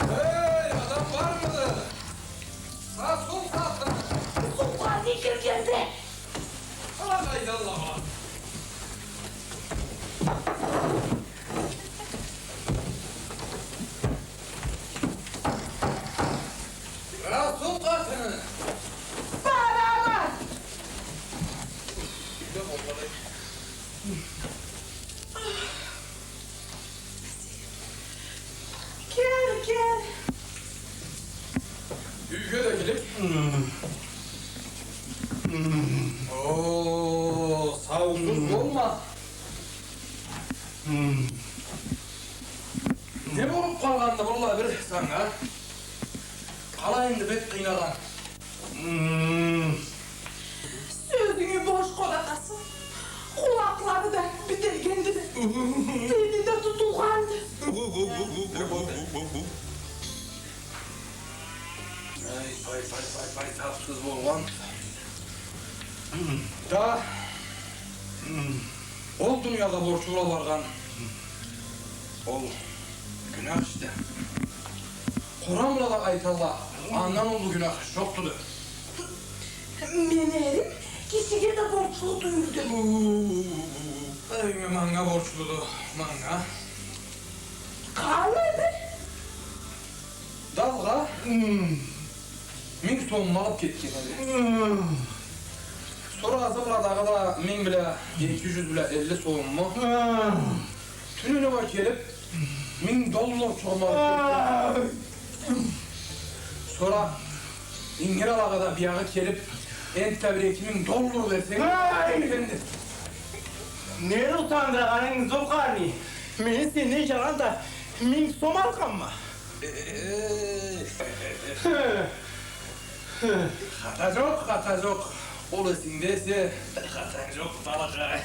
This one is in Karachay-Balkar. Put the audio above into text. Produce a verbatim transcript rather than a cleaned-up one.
Эй, адам бармыды? Расул къатыны! Расул къатыны киргенди! Ала къайдалла. Расул къатыны! Барама! Кел, кел. Юйге да келип. О, саусуз болма. Не болуп къалгъанды была бир санга? Къалай энди бек къыйнагъан? Сёзюнгю бош къоргъатаса. Къулакълары да бителгенди да, тили да тутулгъанды. Ай, пай, пай, пай, пай, тапсыз болгъан. Да, ол дуниягъа борчлу бла баргъан ол гюнах ишди. Къуран бла да айталла, андан уллу гюнах иш жокъду да. Мени эрим кишиге да борчлу тюйюлдю. Эм манга борчлуду, манга. Къалайды? Далгъа минг сомуму алып кетген эди. Сора азы бла дагъыда минг бла эки жюз бла элли сомуму. Тюнюне келип, минг долларчыгъымы алып кетген. Сора ингир алагъа да биягъы келип, энтда бир эки минг доллар берсенг, эй, эфенди. Нени утандыргъанынг, Зулкъарней? Мен сенден жаланда минг сом алгъанма. Хата жокъ, хата жокъ. Ол эсингде эсе, хатанг жокъ, балакъай.